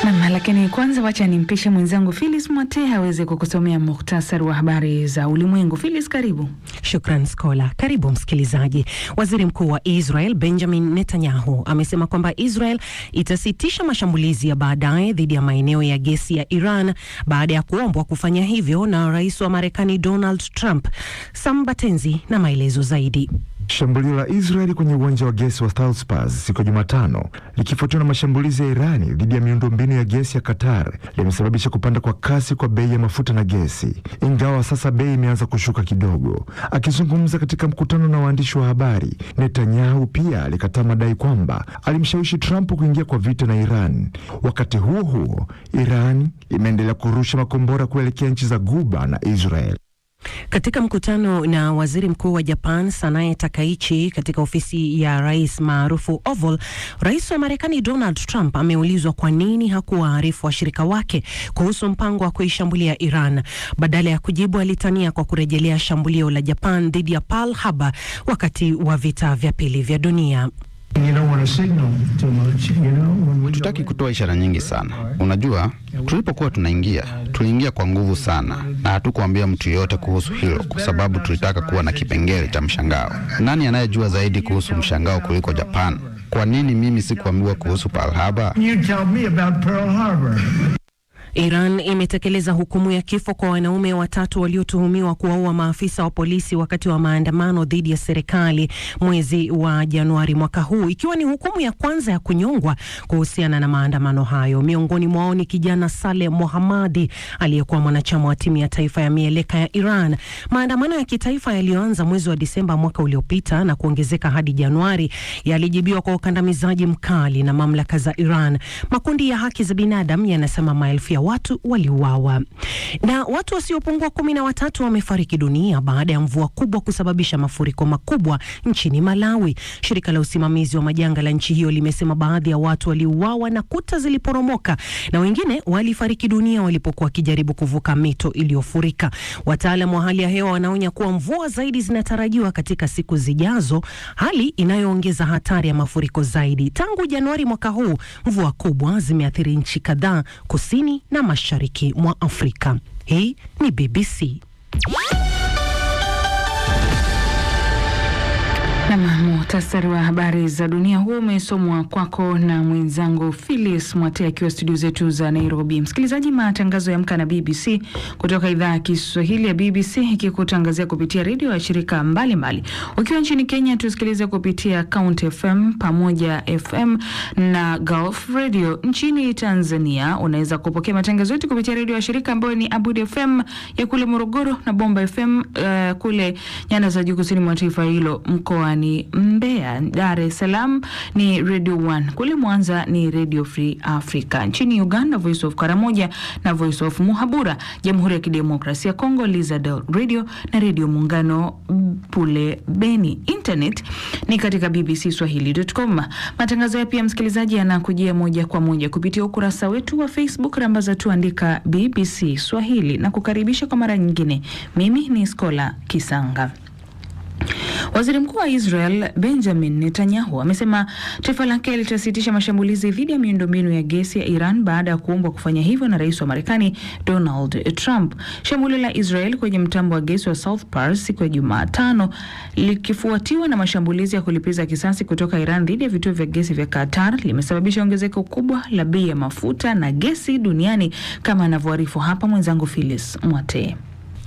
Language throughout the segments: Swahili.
Nam, lakini kwanza wacha nimpishe mwenzangu Phyllis Mwate aweze kukusomea muhtasari wa habari za ulimwengu. Phyllis, karibu. Shukran Skola. Karibu msikilizaji. Waziri Mkuu wa Israel Benjamin Netanyahu amesema kwamba Israel itasitisha mashambulizi ya baadaye dhidi ya maeneo ya gesi ya Iran baada ya kuombwa kufanya hivyo na rais wa Marekani Donald Trump. Sam Batenzi na maelezo zaidi. Shambulio la Israeli kwenye uwanja wa gesi wa South siku ya Jumatano likifuatiwa na mashambulizi ya Irani dhidi ya miundombinu ya gesi ya Qatar limesababisha kupanda kwa kasi kwa bei ya mafuta na gesi, ingawa sasa bei imeanza kushuka kidogo. Akizungumza katika mkutano na waandishi wa habari, Netanyahu pia alikataa madai kwamba alimshawishi Trump kuingia kwa vita na Iran. Wakati huo huo, Iran imeendelea kurusha makombora kuelekea nchi za Ghuba na Israel. Katika mkutano na waziri mkuu wa Japan Sanae Takaichi katika ofisi ya rais maarufu Oval, rais wa Marekani Donald Trump ameulizwa kwa nini hakuwaarifu washirika wake kuhusu mpango wa kuishambulia Iran. Badala ya kujibu, alitania kwa kurejelea shambulio la Japan dhidi ya Pearl Harbor wakati wa vita vya pili vya dunia. Hatutaki kutoa ishara nyingi sana. Unajua, tulipokuwa tunaingia, tuliingia kwa nguvu sana, na hatukuambia mtu yeyote kuhusu hilo, kwa sababu tulitaka kuwa na kipengele cha mshangao. Nani anayejua zaidi kuhusu mshangao kuliko Japan? Kwa nini mimi sikuambiwa kuhusu Pearl Harbor? Iran imetekeleza hukumu ya kifo kwa wanaume watatu waliotuhumiwa kuwaua maafisa wa polisi wakati wa maandamano dhidi ya serikali mwezi wa Januari mwaka huu, ikiwa ni hukumu ya kwanza ya kunyongwa kuhusiana na maandamano hayo. Miongoni mwao ni kijana Saleh Mohammadi aliyekuwa mwanachama wa timu ya taifa ya mieleka ya Iran. Maandamano ya kitaifa yaliyoanza mwezi wa Disemba mwaka uliopita na kuongezeka hadi Januari yalijibiwa kwa ukandamizaji mkali na mamlaka za Iran. Makundi ya haki za binadamu yanasema maelfu ya watu waliuawa na watu wasiopungua 13 wamefariki dunia baada ya mvua kubwa kusababisha mafuriko makubwa nchini Malawi. Shirika la usimamizi wa majanga la nchi hiyo limesema baadhi ya watu waliuawa na kuta ziliporomoka na wengine walifariki dunia walipokuwa wakijaribu kuvuka mito iliyofurika. Wataalamu wa hali ya hewa wanaonya kuwa mvua zaidi zinatarajiwa katika siku zijazo, hali inayoongeza hatari ya mafuriko zaidi. Tangu Januari mwaka huu, mvua kubwa zimeathiri nchi kadhaa kusini na mashariki mwa Afrika. Hii ni BBC. Nam, muhtasari wa habari za dunia huo umesomwa kwako na mwenzangu Phyllis Mwate akiwa studio zetu za Nairobi. Msikilizaji, matangazo ya Amka na BBC kutoka idhaa ya Kiswahili ya BBC ikikutangazia kupitia redio ya shirika mbalimbali. Ukiwa nchini Kenya, tusikilize kupitia Count FM, Pamoja FM na Gulf Radio. Nchini Tanzania unaweza kupokea matangazo yetu kupitia redio ya shirika ambayo ni Abud FM ya kule Morogoro na Bomba FM kule nyanda za juu kusini mwa taifa hilo mkoa ni Mbeya. Dar es Salaam ni Radio 1, kule Mwanza ni Radio Free Africa. Nchini Uganda Voice of Karamoja na Voice of Muhabura. Jamhuri ya Kidemokrasia ya Kongo Lizadel Radio na Radio Muungano pule Beni. Internet ni katika bbcswahili.com. Matangazo ya pia msikilizaji yanakujia moja kwa moja kupitia ukurasa wetu wa Facebook, rambaza tuandika BBC Swahili na kukaribisha kwa mara nyingine. Mimi ni Skola Kisanga. Waziri Mkuu wa Israel Benjamin Netanyahu amesema taifa lake litasitisha mashambulizi dhidi ya miundombinu ya gesi ya Iran baada ya kuombwa kufanya hivyo na rais wa Marekani Donald Trump. Shambulio la Israel kwenye mtambo wa gesi wa South Pars siku ya Jumatano likifuatiwa na mashambulizi ya kulipiza kisasi kutoka Iran dhidi ya vituo vya gesi vya Qatar limesababisha ongezeko kubwa la bei ya mafuta na gesi duniani, kama anavyoarifu hapa mwenzangu Phyllis Mwate.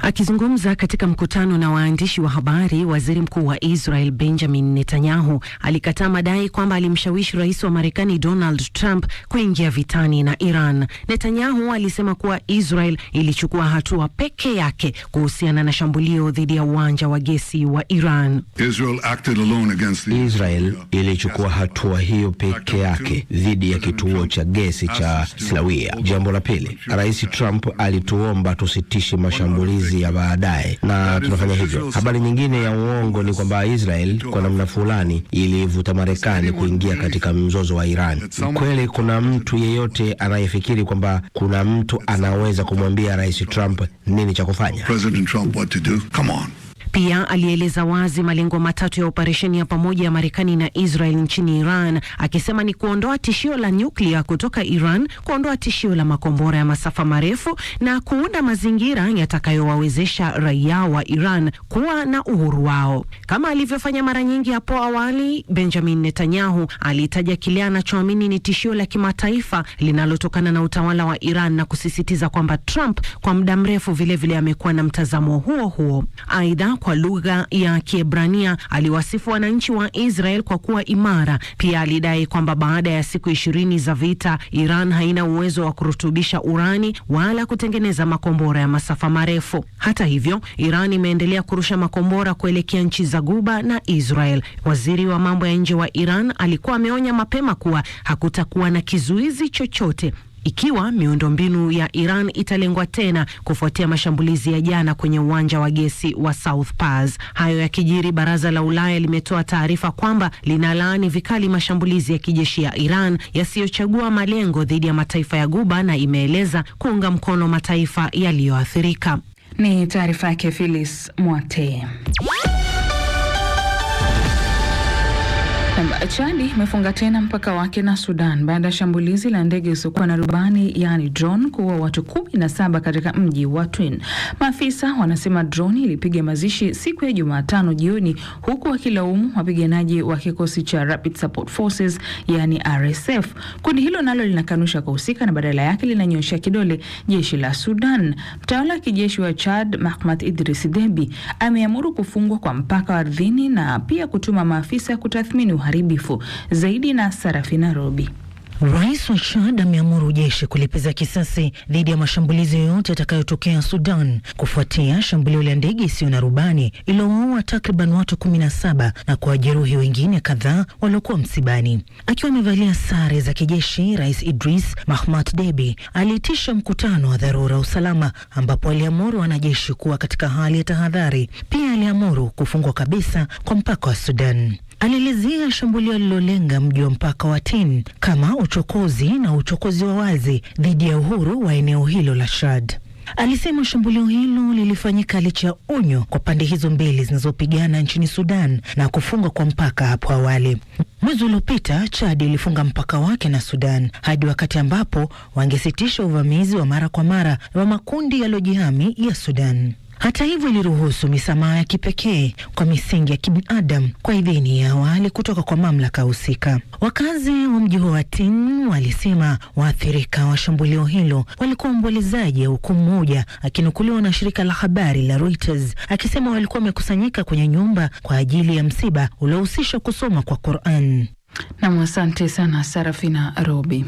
Akizungumza katika mkutano na waandishi wa habari, waziri mkuu wa Israel Benjamin Netanyahu alikataa madai kwamba alimshawishi rais wa Marekani Donald Trump kuingia vitani na Iran. Netanyahu alisema kuwa Israel ilichukua hatua peke yake kuhusiana na shambulio dhidi ya uwanja wa gesi wa Iran. Israel ilichukua hatua hiyo peke yake dhidi ya kituo cha gesi cha Slawia. Jambo la pili, Rais Trump alituomba tusitishe mashambulizi ya baadaye na tunafanya hivyo. Habari nyingine ya uongo ni kwamba Israel kwa namna fulani ilivuta Marekani kuingia katika mzozo wa Iran. Kweli kuna mtu yeyote anayefikiri kwamba kuna mtu anaweza kumwambia Rais Trump nini cha kufanya? Pia alieleza wazi malengo matatu ya operesheni ya pamoja ya Marekani na Israel nchini Iran, akisema ni kuondoa tishio la nyuklia kutoka Iran, kuondoa tishio la makombora ya masafa marefu na kuunda mazingira yatakayowawezesha raia wa Iran kuwa na uhuru wao. Kama alivyofanya mara nyingi hapo awali, Benjamin Netanyahu alitaja kile anachoamini ni tishio la kimataifa linalotokana na utawala wa Iran na kusisitiza kwamba Trump kwa muda mrefu vilevile amekuwa na mtazamo huo huo. Aidha, kwa lugha ya Kiebrania aliwasifu wananchi wa Israel kwa kuwa imara. Pia alidai kwamba baada ya siku 20 za vita, Iran haina uwezo wa kurutubisha urani wala kutengeneza makombora ya masafa marefu. Hata hivyo, Iran imeendelea kurusha makombora kuelekea nchi za Ghuba na Israel. Waziri wa mambo ya nje wa Iran alikuwa ameonya mapema kuwa hakutakuwa na kizuizi chochote ikiwa miundombinu ya Iran italengwa tena kufuatia mashambulizi ya jana kwenye uwanja wa gesi wa South Pars. Hayo yakijiri, baraza la Ulaya limetoa taarifa kwamba linalaani vikali mashambulizi ya kijeshi ya Iran yasiyochagua malengo dhidi ya mataifa ya Ghuba na imeeleza kuunga mkono mataifa yaliyoathirika. Ni taarifa yake Phyllis Mwate. Chadi imefunga tena mpaka wake na Sudan baada ya shambulizi la ndege isiyokuwa na rubani yaani drone kuua watu 17 katika mji wa Twin. Maafisa wanasema drone ilipiga mazishi siku ya Jumatano jioni, huku wakilaumu wapiganaji wa kikosi cha Rapid Support Forces yaani RSF. Kundi hilo nalo linakanusha kuhusika na badala yake linanyoshea kidole jeshi la Sudan. Mtawala wa kijeshi wa Chad Mahamat Idris Deby ameamuru kufungwa kwa mpaka wa ardhini na pia kutuma maafisa kutathmini uharibifu zaidi. Na Sarafina Robi. Rais wa Chad ameamuru jeshi kulipiza kisasi dhidi ya mashambulizi yoyote yatakayotokea Sudan kufuatia shambulio la ndege isiyo na rubani iliyowaua takriban watu 17 na kuwajeruhi wengine kadhaa waliokuwa msibani. Akiwa amevalia sare za kijeshi, Rais Idris Mahamat Deby aliitisha mkutano wa dharura wa usalama ambapo aliamuru wanajeshi kuwa katika hali ya tahadhari. Pia aliamuru kufungwa kabisa kwa mpaka wa Sudan. Alielezea shambulio lililolenga mji wa mpaka wa Tin kama uchokozi na uchokozi wa wazi dhidi ya uhuru wa eneo hilo la Chad. Alisema shambulio hilo lilifanyika licha ya onyo kwa pande hizo mbili zinazopigana nchini Sudan na kufungwa kwa mpaka hapo awali. Mwezi uliopita Chad ilifunga mpaka wake na Sudan hadi wakati ambapo wangesitisha uvamizi wa mara kwa mara wa makundi yaliyojihami ya Sudan. Hata hivyo, iliruhusu misamaha ya kipekee kwa misingi ya kibinadamu kwa idhini ya awali kutoka kwa mamlaka husika. Wakazi wa mji huo wa Tin walisema waathirika wa shambulio hilo walikuwa waombolezaji, huku mmoja akinukuliwa na shirika la habari la Reuters akisema walikuwa wamekusanyika kwenye nyumba kwa ajili ya msiba uliohusisha kusoma kwa Quran. Nam, asante sana Sarafina Robi.